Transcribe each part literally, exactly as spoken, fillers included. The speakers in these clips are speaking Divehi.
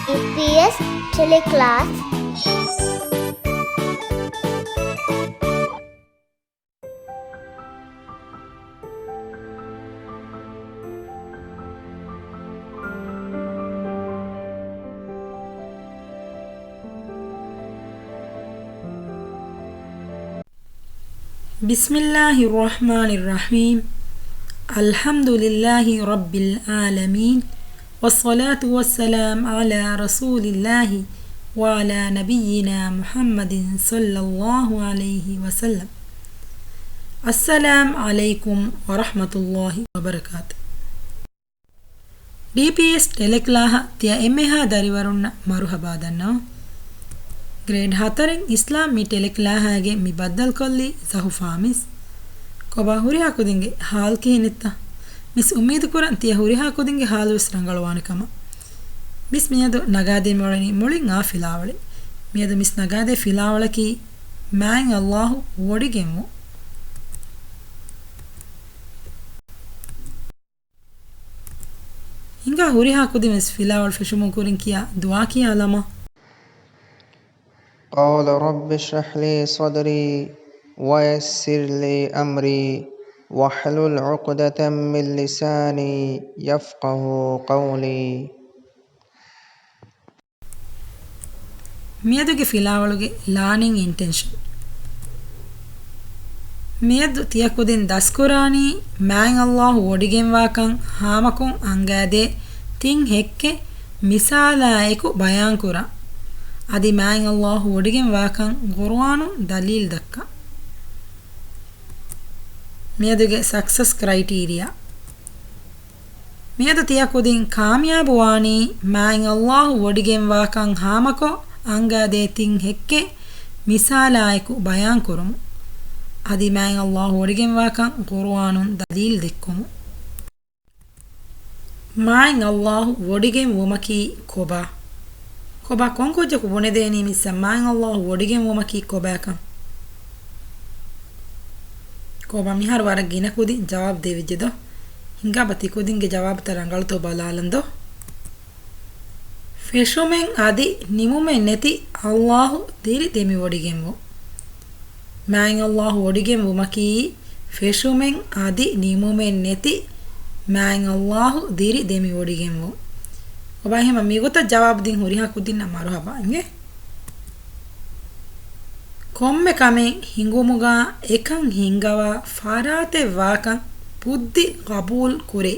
ޑީޕީއެސް ޓެލެކްލާސް. بسم الله الرحمن الرحيم. الحمد لله رب العالمين. والصلاة والسلام على رسول الله وعلى نبينا محمد صلى الله عليه وسلم. السلام عليكم ورحمة الله وبركاته. ޑީޕީއެސް ޓެލެކްލާހަށް ތިޔަ އެންމެހާ ދަރިވަރުންނަށް މަރުހަބާ ދަންނަވަން. ގްރޭޑް ހަތަރެއް އިސްލާމް މި ޓެލެކްލާހާގެ މި ބައްދަލުކޮށްލީ ޒަހުފާ މިސް. ކޮބާ ހުރިހާ ކުދިންގެ ހާލް ކިހިނެއްތަ؟ މިސް އުއްމީދު ކުރަން ތިޔަ ހުރިހާ ކުދިންގެ ހާލުވެސް ރަނގަޅުވާނެ ކަމަށް. މިސް މިއަދު ނަގާދޭ މިއުޅެނީ މުޅިން އާ ފިލާވަޅެއް. މިއަދު މިސް ނަގާދޭ ފިލާވަޅަކީ މާތް ﷲ ވޮޑިގެންވުން. ހިނގާ ހުރިހާ ކުދިން ވެސް ފިލާވަޅު ފެށުމުގެ ކުރިން ކިޔާ ދުޢާ ކިޔާލަމާ. قال رب اشرح لي صدري ويسر لي أمري واحلل عقدة من لساني يفقهوا قولي. މިއަދުގެ ފިލާވަޅުގެ ލާނިން އިންޓެންޝަން. މިއަދު ތިޔަ ކުދިން ދަސްކުރާނީ މާތް ﷲ ވޮޑިގެންވާކަން ހާމަކޮށް އަންގާދޭ ތިން ހެއްކެއް މިސާލާއެކު ބަޔާންކުރަން. އަދި މާތް ﷲ ވޮޑިގެންވާކަން ޤުރުއާނުން ދަލީލް ދައްކަން. މިއަދުގެ ސަކްސަސް ކްރައިޓީރިއާ. މިއަދު ތިޔަ ކުދިން ކާމިޔާބު ވާނީ މާތް ﷲ ވޮޑިގެންވާކަން ހާމަކޮށް އަންގާދޭ ތިން ހެއްކެއް މިސާލާއެކު ބަޔާންކުރުމުން. އަދި މާތް ﷲ ވޮޑިގެންވާކަން ޤުރުއާނުން ދަލީލް ދެއްކުމުން. މާތް ﷲ ވޮޑިގެން ވުމަކީ ކޮބާ؟ ކޮބާ ކޮން ކުއްޖަކު ބުނެދޭނީ މިސްއަށް މާތް ﷲ ވޮޑިގެން ވުމަކީ ކޮބާކަން؟ ކޮބާ މިހާރު ވަރަށް ގިނަ ކުދިން ޖަވާބު ދެވިއްޖެ ދޯ؟ ހިނގާބަ ތި ކުދިންގެ ޖަވާބުތައް ރަނގަޅުތޯ ބަލާލަން ދޯ؟ ފެށުމެއް އަދި ނިމުމެއް ނެތި ﷲ ދިރި ދެމިވޮޑިގެންވުން. މާތް ﷲ ވޮޑިގެން ވުމަކީ، ފެށުމެއް އަދި ނިމުމެއް ނެތި މާތް ﷲ ދިރި ދެމިވޮޑިގެންވުން. ކޮބާ އެހެންމަ މިގޮތަށް ޖަވާބު ދިން ހުރިހާ ކުދިންނަށް މަރުހަބާ އިނގޭ. ކޮންމެ ކަމެއް ހިނގުމުގަ އެކަން ހިންގަވާ ފަރާތެއް ވާކަން ބުއްދި ގަބޫލު ކުރޭ.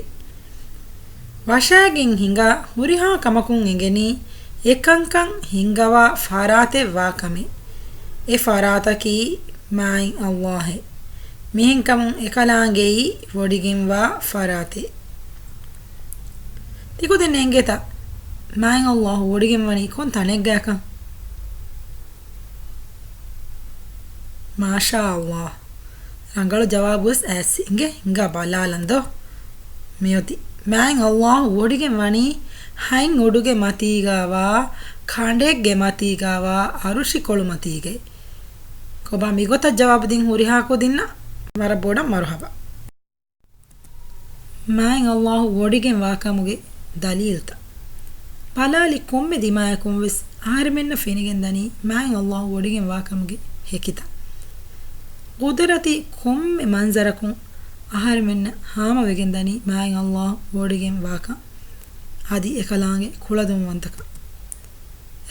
ވަށައިގެން ހިނގާ ހުރިހާ ކަމަކުން އެނގެނީ އެކަންކަން ހިންގަވާ ފަރާތެއް ވާ ކަމެއް. އެ ފަރާތަކީ މާތް ﷲ އޭ. މިހެންކަމުން އެކަލާނގެއީ ވޮޑިގެންވާ ފަރާތެއް. ތިކުދިން އެނގޭތަ މާތް ﷲ ވޮޑިގެންވަނީ ކޮން ތަނެއްގައިކަން؟ މާޝާﷲ. ރަނގަޅު ޖަވާބުވެސް އައިސް އިނގޭ، ހިނގާ ބަލާލަން ދޯ. މިއޮތީ މާތް ﷲ ވޮޑިގެން ވަނީ ހަތް އުޑުގެ މަތީގަވާ، ކަނޑެއްގެ މަތީގަވާ، އަރުޝިކޮޅު މަތީގައި. ކޮބާ މިގޮތަށް ޖަވާބު ދިން ހުރިހާ ކުދިންނަށް ވަރަށް ބޮޑަށް މަރުހަބާ. މާތް ﷲ ވޮޑިގެން ވާކަމުގެ ދަލީލްތައް. ބަލާލި ކޮންމެ ދިމާއަކުން ވެސް އަހަރެމެންނަށް ފެނިގެން ދަނީ މާތް ﷲ ވޮޑިގެން ވާކަމުގެ ހެކިތައް. ގުދުރަތީ ކޮންމެ މަންޒަރަކުން އަހަރެމެންނަށް ހާމަވެގެން ދަނީ މާތް ﷲ ވޮޑިގެން ވާކަން. އަދި އެކަލާނގެ ކުޅަދުންވަންތަކަން.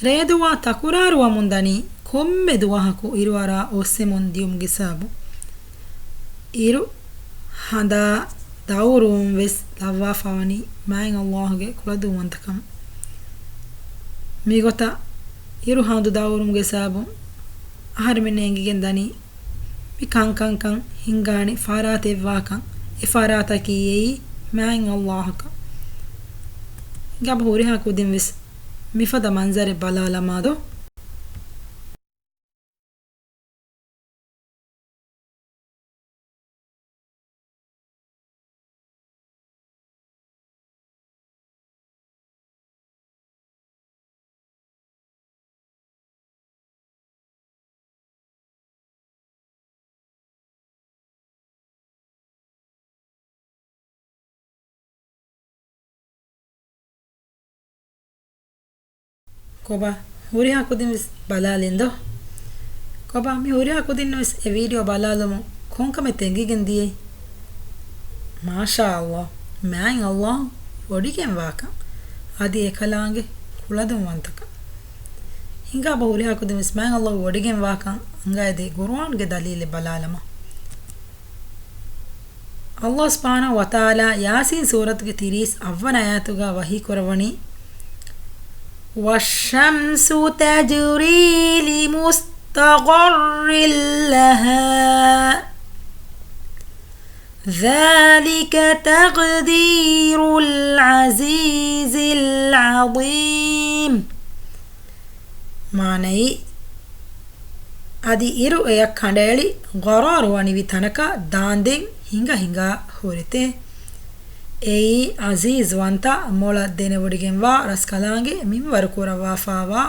ރޭދުވާ ތަކުރާރުވަމުން ދަނީ ކޮންމެ ދުވަހަކު އިރުއަރާ އޮއްސެމުން ދިޔުމުގެ ސަބަބުން. އިރު ހަނދާ ދައުރުވުން ވެސް ލައްވާފަވަނީ މާތް ﷲ ގެ ކުޅަދުންވަންތަކަމުން. މިގޮތަށް އިރު ހަނދު ދައުރުވުމުގެ ސަބަބުން އަހަރެމެންނަށް އެނގިގެން ދަނީ މި ކަންކަންކަން ހިންގާނެ ފަރާތެއްވާކަން. އެ ފަރާތަކީ އެއީ މާތް ﷲ އަކަށް. ހިނގާބަ ހުރިހާ ކުދިން ވެސް މިފަދަ މަންޒަރެއް ބަލާލަމާދޯ. ކޮބާ، ހުރިހާ ކުދިން ވެސް ބަލާލިން ދޯ؟ ކޮބާ، މި ހުރިހާ ކުދިންނަށް ވެސް އެ ވީޑިއޯ ބަލާލުމުން ކޮންކަމެއް ތެނގިގެން ދިޔައީ؟ މާޝާ ﷲ، މާތް ﷲ ވޮޑިގެންވާކަން، އަދި އެކަލާނގެ ކުޅަދުންވަންތަކަން. ހިނގާބަ ހުރިހާ ކުދިން ވެސް މާތް ﷲ ވޮޑިގެންވާކަން އަނގައިދޭ ގުރުއާންގެ ދަލީލެއް ބަލާލަމާ. ﷲ ސުބްޙާނަހޫ ވަތަޢާލާ ޔާސީން ސޫރަތުގެ ތިރީސް އަށްވަނަ އާޔަތުގަ ވަޙީ ކުރައްވަނީ، وَالشَّمْسُ تَجْرِي لِمُسْتَقَرٍّ لَهَا ذَلِكَ تَقْدِيرُ الْعَزِيزِ الْعَلِيمِ. މާނައީ، އަދި އިރު އެޔަށް ކަނޑައެޅި، ގަރާރު ވަނިވި ތަނަކަށް ދާންދެން ހިނގަ ހިނގާ ހުރެތެ. އެއީ އަޒީޒްވަންތަ މޮޅަށް ދެނެވޮޑިގެންވާ ރަސްކަލާނގެ މިންވަރު ކުރައްވާފާވާ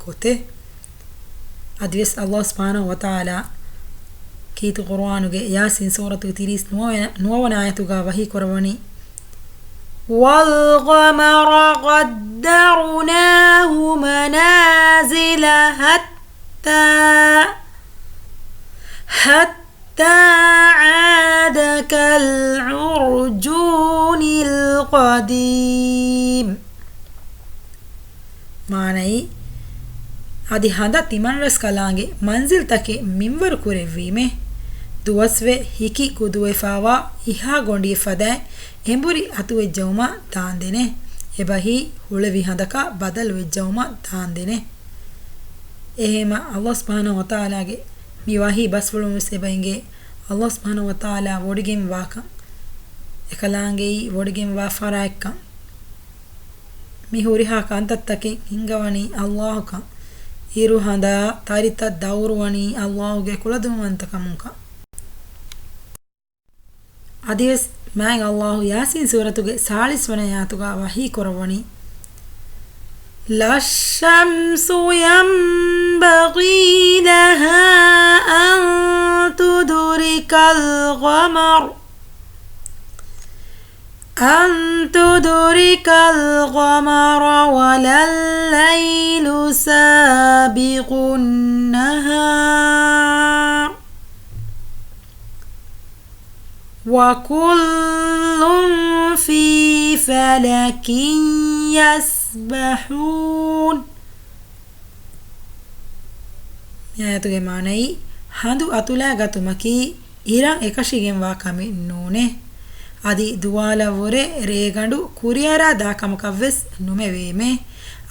ގޮތެ. އަދިވެސް ﷲ ސުބްޙާނަހޫ ވަތަޢާލާ ކީރިތި ޤުރުއާނުގެ ޔާސީން ސޫރަތުގެ ތިރީސް ނުވަވަނަ، ނުވަވަނަ އާޔަތުގަ ވަޙީ ކުރައްވަނީ، وَالْقَمَرَ قَدَّرْنَاهُ مَنَازِلَ حَتَّى، حَتَّى عَادَ كَالْعُرْجُونِ الْقَدِيمِ. މާނައީ، އަދި ހަނދަށް ތިމަންރަސްކަލާނގެ މަންޒިލްތަކެއް މިންވަރު ކުރެއްވީމޭ. ދުވަސްވެ ހިކި ގުދުވެފާވާ އިހާ ގޮނޑިއެއް ފަދައިން އެނބުރި އަތުވެއްޖައުމަށް ދާންދެނޭ. އެބަހީ ހުޅެވި ހަނދަކަށް ބަދަލުވެއްޖައުމަށް ދާންދެނޭ. އެހެންމަ ﷲ ސުބްޙާނަހޫ ވަތަޢާލާގެ މި ވަޙީ ބަސްފުޅުން ވެސް އެބަ އެނގޭ ﷲ ސުބްޙާނަހޫ ވަތަޢާލާ ވޮޑިގެންވާކަން، އެކަލާނގެއީ ވޮޑިގެންވާ ފަރާތްކަން. މި ހުރިހާ ކަންތައްތަކެއް ހިންގަވަނީ ﷲ ކަން. އިރު ހަނދާ ތަރިތައް ދައުރުވަނީ ﷲ ގެ ކުޅަދުންވަންތަކަމުން ކަން. އަދިވެސް މާތް ﷲ ޔާސީން ސޫރަތުގެ ސާޅީސް ވަނަ އާޔަތުގަ ވަޙީ ކުރައްވަނީ، لَا الشَّمْسُ يَنبَغِي لَهَا أَن تُدْرِكَ الْقَمَرَ، أَن تُدْرِكَ الْقَمَرَ وَلَا اللَّيْلُ سَابِقُ النَّهَارِ، وَكُلٌّ فِي فَلَكٍ يَسْبَحُونَ. މި އާޔަތުގެ މާނައީ، ހަނދު އަތުލާ ގަތުމަކީ އިރަށް އެކަށިގެންވާ ކަމެއް ނޫނޭ. އަދި ދުވާލަށްވުރެ ރޭގަނޑު ކުރިއަރާ ދާ ކަމަކަށްވެސް ނުމެވޭމޭ.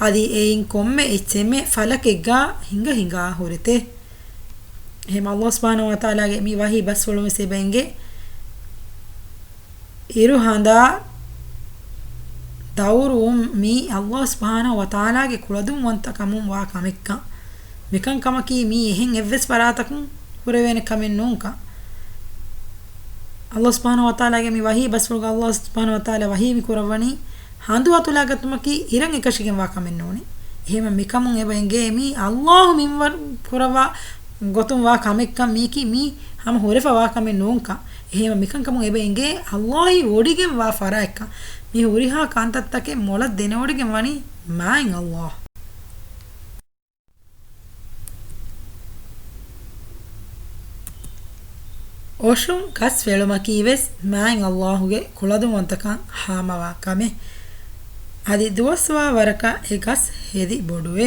އަދި އެއިން ކޮންމެ އެއްޗެއްމެ ފަލަކެއްގަ ހިނގަ ހިނގާ ހުރެތެ. އެހެން ﷲ ސުބްޙާނަހޫ ވަތަޢާލާގެ މި ވަޙީ ބަސްފުޅުން ވެސް އެބަ އެނގޭ، އިރު ހަނދާ ދައުރުވުން މީ ﷲ ސުބްޙާނަހޫ ވަތަޢާލާގެ ކުޅަދުންވަންތަކަމުން ވާ ކަމެއްކަން. މިކަންކަމަކީ މީ އެހެން އެއްވެސް ފަރާތަކުން ކުރެވޭނެ ކަމެއް ނޫންކަން. ﷲ ސުބްޙާނަހޫ ވަތަޢާލާގެ މި ވަޙީ ބަސްފުޅުގަ ﷲ ސުބްޙާނަހޫ ވަތަޢާލާ ވަޙީ މި ކުރައްވަނީ، ހަނދު އަތުލާ ގަތުމަކީ އިރަށް އެކަށިގެންވާ ކަމެއް ނޫނޭ. އެހެންމަ މިކަމުން އެބަ އެނގޭ މީ ﷲ މިންވަރު ކުރައްވާ ގޮތުން ވާ ކަމެއްކަން، މީކީ މީ ހަމަ ހުރެފަ ވާ ކަމެއް ނޫންކަން. އެހެންމަ މިކަންކަމުން އެބަ އެނގޭ ﷲ ވޮޑިގެން ވާ ފަރާތްކަން. މި ހުރިހާ ކަންތައްތަކެއް މޮޅަށް ދެނެވޮޑިގެން ވަނީ މާތް ﷲ. އޮށުން ގަސް ފެޅުމަކީ ވެސް މާތް ﷲ ގެ ކުޅަދުންވަންތަކަން ހާމަވާ ކަމެއް. އަދި ދުވަސްވާ ވަރަކަށް އެ ގަސް ހެދި ބޮޑުވޭ.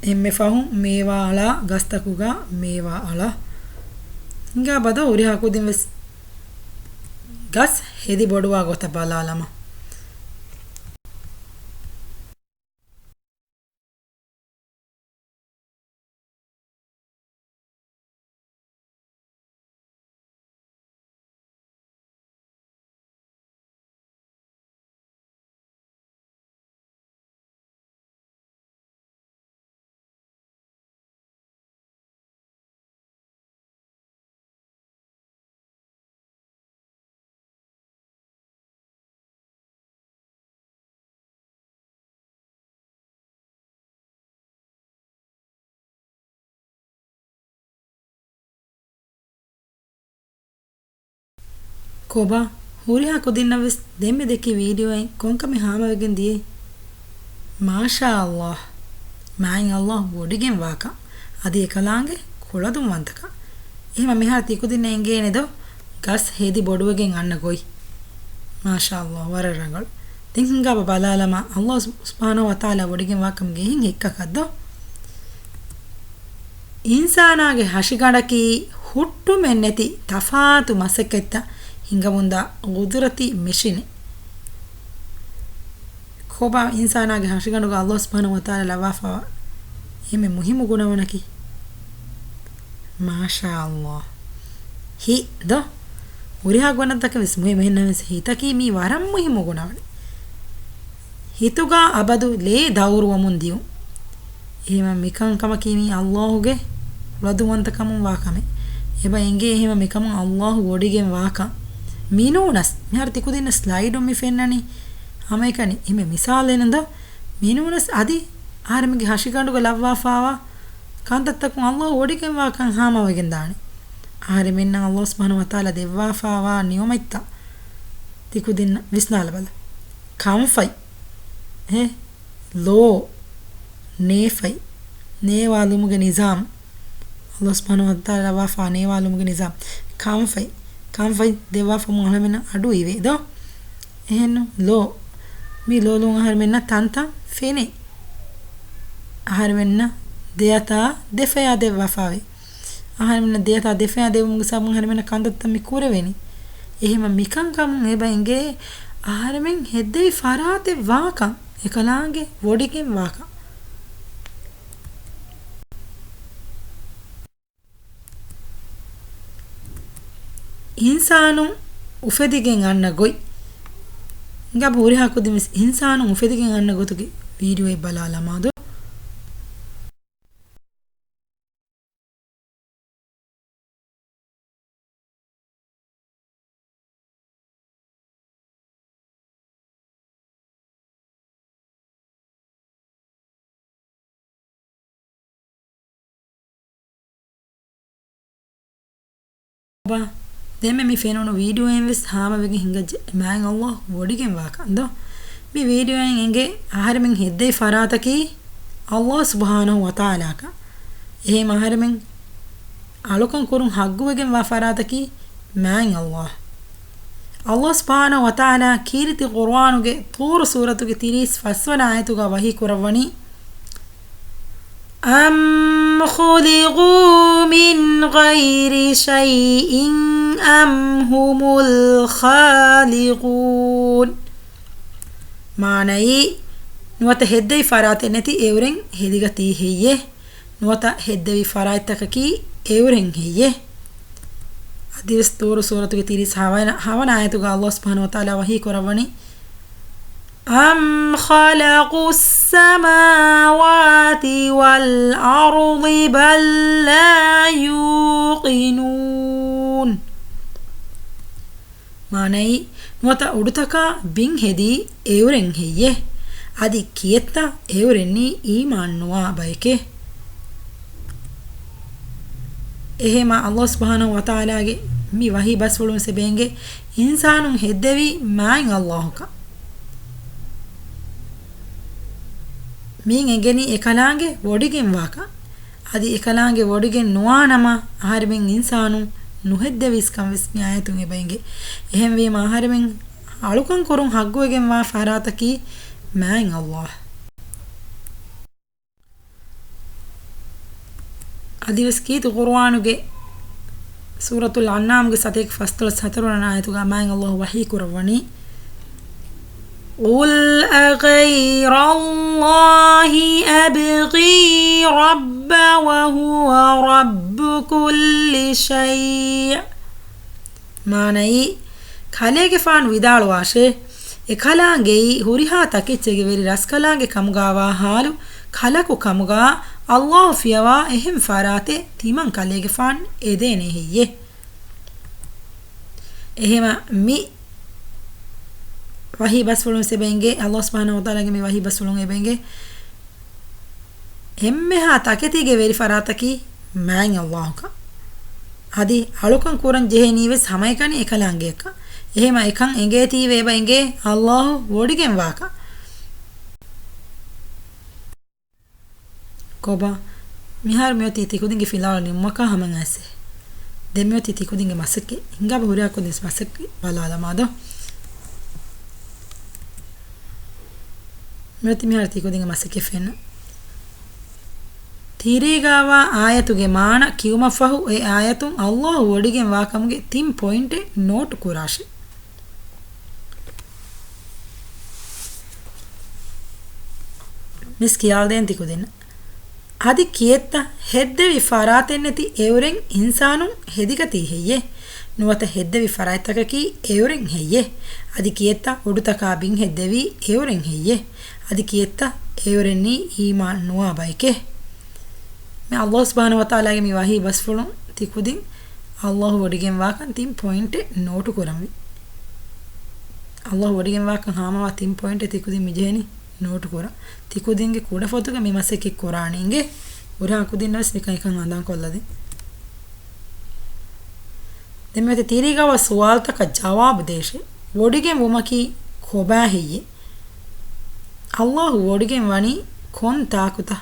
އެންމެ ފަހުން މޭވާ އަޅާ ގަސްތަކުގަ މޭވާ އަޅާ. ހިނގާބަ ދޯ ހުރިހާ ކުދިން ވެސް ގަސް ހެދި ބޮޑުވާ ގޮތަށް ބަލާލަމާ. ކޮބާ، ހުރިހާ ކުދިންނަށް ވެސް ދެންމެ ދެއްކި ވީޑިއޯއިން ކޮންކަމެއް ހާމަވެގެން ދިޔައީ؟ މާޝާ ﷲ. މާތް ﷲ ވޮޑިގެން ވާކަން، އަދި އެކަލާނގެ ކުޅަދުންވަންތަކަން. އެހެމަ މިހާރު ތިކުދިންނަށް އެނގޭނެ ދޯ؟ ގަސް ހެދި ބޮޑުވެގެން އަންނަ ގޮތް. މާޝާ ﷲ، ވަރަށް ރަނގަޅު. ދެން ހިނގާބަ ބަލާލަމާ، ﷲ ސު-، ސުބްޙާނަހޫ ވަތަޢާލާ ވޮޑިގެން ވާކަމުގެ އެހެން ހެއްކަކަށް ދޯ؟ އިންސާނާގެ ހަށިގަނޑަކީ ހުއްޓުމެއް ނެތި ތަފާތު މަސައްކަތްތައް ހިނގަމުންދާ ގުދުރަތީ މެޝިނެއް. ކޮބާ އިންސާނާގެ ހަށިގަނޑުގަ ﷲ ސުބްޙާނަހޫ ވަތަޢާލާ ލައްވާފަވާ އެންމެ މުހިއްމު ގުނަވަނަކީ؟ މާޝާ ﷲ. ހިތް ދޯ؟ ހުރިހާ ގުނަތަކެއް ވެސް މުހިއްމު، އެހެންނަމަވެސް ހިތަކީ މީ ވަރަށް މުހިއްމު ގުނަވަނެއް. ހިތުގަ އަބަދު ލޭ ދައުރުވަމުން ދިޔުން. އެހެމަ މިކަންކަމަކީ މީ ﷲ ގެ ކުޅަދުންވަންތަކަމުން ވާ ކަމެއް. އެބަ އެނގޭ އެހެމަ މިކަމުން ﷲ ވޮޑިގެން ވާކަން. މިނޫނަސް، މިހާރު ތިކުދިންނަށް ސްލައިޑުން މި ފެންނަނީ. ހަމައެކަނި އެންމެ މިސާލެއް ނުން ދޯ؟ މިނޫނަސް އަދި އަހަރެމެންގެ ހަށިގަނޑުގަ ލައްވާފާވާ ކަންތައްތަކުން ﷲ ވޮޑިގެންވާކަން ހާމަވެގެންދާނެ. އަހަރެމެންނަށް ﷲ ސުބްޙާނަހޫ ވަތަޢާލާ ދެއްވާފާވާ ނިޢުމަތްތައް ތިކުދިން ވިސްނާލަބަލަ. ކަންފަތް، ހޭ، ލޯ، ނޭފަތް، ނޭވާލުމުގެ ނިޒާމް. ﷲ ސުބްޙާނަހޫ ވަތަޢާލާ ވާފާ ނޭވާލުމުގެ ނިޒާމް. ކަންފަތް، ކަންފަތް ދެއްވާފަމުން އަހަރެމެންނަށް އަޑު އިވޭ ދޯ؟ އެހެންނު ލޯ، މި ލޯލުން އަހަރެމެންނަށް ތަންތަން ފެނޭ. އަހަރެމެންނަށް ދެއަތާ ދެފަޔާ ދެއްވާފާވޭ. އަހަރެމެންނަށް ދެއަތާ ދެފަޔާ ދެއްވުމުގެ ސަބަބުން އަހަރެމެންނަށް ކަންތައްތައް މި ކުރެވެނީ. އެހެމަ މިކަންކަމުން އެބަ އެނގޭ އަހަރެމެން ހެއްދެވި ފަރާތެއް ވާކަން، އެކަލާނގެ ވޮޑިގެން ވާކަން. އިންސާނުން އުފެދިގެން އަންނަ ގޮތް. ހިނގާބަ ހުރިހާ ކުދިން ވެސް އިންސާނުން އުފެދިގެން އަންނަ ގޮތުގެ ވީޑިއޯއެއް ބަލާލަމާދޯ. އޮބާ، ދެންމެ މި ފެނުނު ވީޑިއޯއިން ވެސް ހާމަވެގެން ހިނގައްޖެ މާތް ﷲ ވޮޑިގެން ވާކަން ދޯ؟ މި ވީޑިއޯއިން އެނގޭ އަހަރެމެން ހެއްދެވި ފަރާތަކީ ﷲ ސުބްޙާނަހޫ ވަތަޢާލާކަން. އެހެން އަހަރެމެން އަޅުކަން ކުރުން ހައްގުވެގެން ވާ ފަރާތަކީ މާތް ﷲ. ﷲ ސުބްޙާނަހޫ ވަތަޢާލާ ކީރިތި ޤުރުއާނުގެ ޠޫރު ސޫރަތުގެ ތިރީސް ފަސްވަނަ އާޔަތުގަ ވަޙީ ކުރައްވަނީ، أَمْ خُلِقُوا مِنْ غَيْرِ شَيْءٍ أَمْ هُمُ الْخَالِقُونَ. މާނައީ، ނުވަތަ ހެއްދެވި ފަރާތެއް ނެތި އެއުރެން ހެދިގަތީ ހެއްޔޭ؟ ނުވަތަ ހެއްދެވި ފަރާތްތަކަކީ އެއުރެން ހެއްޔޭ؟ އަދިވެސް ޠޫރު ސޫރަތުގެ ތިރީސް ހަވަނަ، ހަވަނަ އާޔަތުގަ ﷲ ސުބްޙާނަހޫ ވަތަޢާލާ ވަޙީ ކުރައްވަނީ، أَمْ خَلَقُوا السَّمَاوَاتِ وَالْأَرْضِ بَل لَّا يُوقِنُونَ. މާނައީ، ނުވަތަ އުޑުތަކާ ބިން ހެދީ އެއުރެން ހެއްޔޭ؟ އަދި ކިއެއްތަ އެއުރެންނީ އީމާން ނުވާ ބައެކޭ؟ އެހެމަ ﷲ ސުބްޙާނަހޫ ވަތަޢާލާގެ މި ވަޙީ ބަސްފުޅުން ސެބެންގެ އިންސާނުން ހެއްދެވީ މާތް ﷲ ކަން. މިއިން އެނގެނީ އެކަލާނގެ ވޮޑިގެން ވާކަން. އަދި އެކަލާނގެ ވޮޑިގެން ނުވާނަމަ، އަހަރެމެން އިންސާނުން ނުހެއްދެވީސްކަން ވެސް މި އާޔަތުން އެބަ އެނގޭ. އެހެންވީމަ، އަހަރެމެން އަޅުކަން ކުރުން ހައްގުވެގެންވާ ފަރާތަކީ މާތް ﷲ. އަދިވެސް ކީރިތި ޤުރުއާނުގެ ސޫރަތުލް އަންޢާމްގެ ސަތޭކަ ފަސްދޮޅަސް ހަތަރުވަނަ އާޔަތުގަ މާތް ﷲ ވަޙީ ކުރައްވަނީ، قُلْ أَغَيْرَ اللَّهِ أَبْغِي رَبًّا وَهُوَ رَبُّ كُلِّ شَيْءٍ. މާނައީ، ކަލޭގެފާނު ވިދާޅުވާށޭ، އެކަލާނގެއީ ހުރިހާ ތަކެއްޗެއްގެ ވެރި ރަސްކަލާނގެ ކަމުގާވާ ޙާލު ޚަލަޤު ކަމުގާ، ﷲ ފިޔަވާ އެހެން ފަރާތެއް ތިމަން ކަލޭގެފާނު އެދޭނެ ހެއްޔޭ؟ އެހެމަ މި ވަޙީ ބަސްފުޅުން ސެބެންގެ، ﷲ ސުބްޙާނަހޫ ވަތަޢާލާގެ މި ވަޙީ ބަސްފުޅުން އެބައިނގެ، އެންމެހާ ތަކެތީގެ ވެރި ފަރާތަކީ މާތް ﷲ ކަން. އަދި އަޅުކަން ކުރަން ޖެހޭނީ ވެސް ހަމައެކަނި އެކަލާނގެއަކަށް. އެހެމަ އެކަން އެނގޭތީވެ އެބަ އެނގޭ ﷲ ވޮޑިގެން ވާކަން. ކޮބާ؟ މިހާރު މިއޮތީ ތިކުދިންގެ ފިލާވަޅު ނިމުމަކާ ހަމައަށް އައިސް. ދެން މިއޮތީ ތިކުދިންގެ މަސައްކަތް. ހިނގާބަ ހުރިހާ ކުދިން މަސައްކަތް ބަލާލަމާދޯ. މިއޮތީ މިހާރު ތިކުދިންގެ މަސައްކަތް ފެންނަ. ތިރީގާވާ އާޔަތުގެ މާނަ ކިޔުމަށްފަހު އެ އާޔަތުން އައްލާހު ވޮޑިގެން ވާކަމުގެ ތިން ޕޮއިންޓެއް ނޯޓު ކުރާށެ. މިސް ކިޔާލަދޭން ތިކުދިންނަށް. އަދި ކިއެއްތަ ހެއްދެވި ފަރާތެއްނެތި އެއުރެން އިންސާނުން ހެދިގަތީ ހެއްޔޭ؟ ނުވަތަ ހެއްދެވި ފަރާތްތަކަކީ އެއުރެން ހެއްޔޭ؟ އަދި ކިއެއްތަ އުޑުތަކާ ބިން ހެއްދެވީ އެއުރެން ހެއްޔޭ؟ އަދި ކިއެއްތަ އެއުރެންނީ އީމާން ނުވާ ބައެކޭ؟ މި އައްލާހު ސުބްޙާނަހު ވަތަޢާލާގެ މި ވަޙީ ބަސްފުޅުން ތިކުދިން އައްލާހު ވޮޑިގެންވާކަން ތިން ޕޮއިންޓެއް ނޯޓު ކުރަންވީ. އައްލާހު ވޮޑިގެންވާކަން ހާމަވާ ތިން ޕޮއިންޓެއް ތިކުދިން މިޖެހެނީ ނޯޓު ކުރަން. ތިކުދިންގެ ކުޑަ ފޮތުގަ މި މަސައްކަތް ކުރާނީ އިނގޭ. ހުރިހާ ކުދިންނަށް ވެސް މިކަން އެކަން ހަނދާން ކޮށްލަދޭ. ދެން މިއޮތީ ތިރީގާވާ ސުވާލުތަކަށް ޖަވާބު ދޭށޭ. ވޮޑިގެން ވުމަކީ ކޮބާ ހެއްޔޭ؟ އައްލާހު ވޮޑިގެން ވަނީ ކޮން ތާކުތަ؟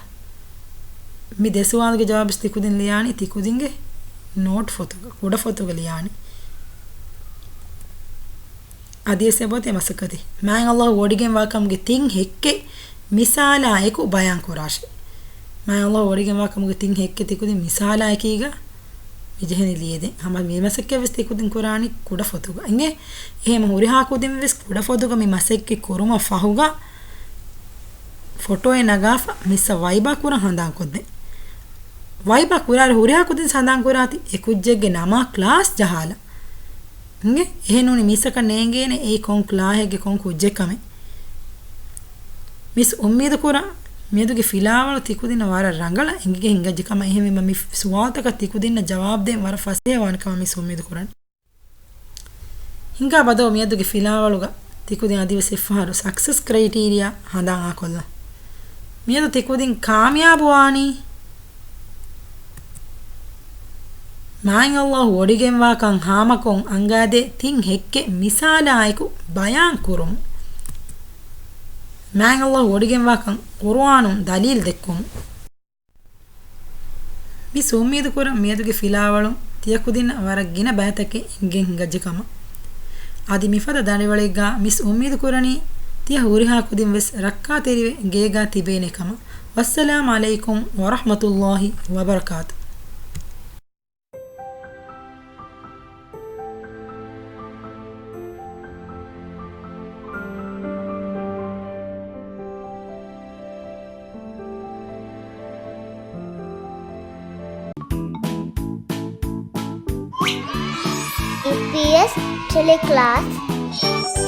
މި ދެ ސުވާލުގެ ޖަވާބު ތިކުދިން ލިޔާނީ ތިކުދިންގެ ނޯޓް ފޮތުގަ، ކުޑަ ފޮތުގަ ލިޔާނީ. އަދިވެސް އެބައޮތޭ މަސައްކަތެއް. މާތް އައްލާހު ވޮޑިގެންވާ ކަމުގެ ތިން ހެއްކެއް މިސާލާ އެކު ބަޔާން ކުރާށޭ. މާތް އައްލާހު ވޮޑިގެންވާ ކަމުގެ ތިން ހެއްކެއް ތިކުދިން މިސާލާއެކީގަ މި ޖެހެނީ ލިޔެދޭން. ހަމަ މި މަސައްކަތް ވެސް ތިކުދިން ކުރާނީ ކުޑަ ފޮތުގަ. އިނގޭ؟ އެހެން ހުރިހާ ކުދިން ވެސް ކުޑަ ފޮތުގަ މި މަސައްކަތް ކުރުމަށް ފަހުގަ ފޮޓޯއެއް ނަގާފަ މިސްއަށް ވައިބާ ކުރަން ހަނދާން ކޮށްދޭން. ވައިބާ ކުރާއިރު ހުރިހާ ކުދިން ހަނދާން ކުރާތި އެ ކުއްޖެއްގެ ނަމާ ކްލާސް ޖަހާލަ. އިނގޭ؟ އެހެން ނޫނީ މިސްއަކަށް ނޭނގޭނެ އެއީ ކޮން ކްލާހެއްގެ ކޮން ކުއްޖެއް ކަމެއް. މިސް އުއްމީދު ކުރަން މިއަދުގެ ފިލާވަޅު ތިކުދިންނަށް ވަރަށް ރަނގަޅަށް އެނގިގެން ހިނގައްޖެ ކަމަށް. އެހެންވީމަ މި ސުވާލުތަކަށް ތިކުދިންނަށް ޖަވާބު ދޭން ވަރަށް ފަސޭހަވާނެ ކަމަށް މިސް އުއްމީދު ކުރަން. ހިނގާބަ ދޯ މިއަދުގެ ފިލާވަޅުގަ ތިކުދިން އަދިވެސް އެއްފަހަރު ސަކްސެސް ކްރައިޓީރިއާ ހަނދާން އާކޮށްލަން. މިއަދު ތިކުދިން ކާމިޔާބުވާނީ. މާތް އައްލާހު ވޮޑިގެންވާކަން ހާމަކޮށް އަންގާދޭ ތިން ހެއްކެއް މިސާލާއެކު ބަޔާން ކުރުމުން. މާތް އައްލާހު ވޮޑިގެންވާކަން ޤުރުއާނުން ދަލީލް ދެއްކުމުން. މިސް އުއްމީދު ކުރަން މިއަދުގެ ފިލާވަޅުން ތިޔަ ކުދިންނަށް ވަރަށް ގިނަ ބައިތަކެއް އެނގިގެން ހިނގައްޖެ ކަމަށް. އަދި މިފަދަ ދަނޑިވަޅެއްގަ މިސް އުއްމީދު ކުރަނީ ތިޔަ ހުރިހާ ކުދިން ވެސް ރައްކާތެރިވެ ގޭގަ ތިބޭނެ ކަމަށް. ވައްސަލާމް ޢަލައިކުމް ވަރަޙްމަތުﷲި ވަބަރަކާތު. އީޕީއެސް ޓެލެކްލާސް.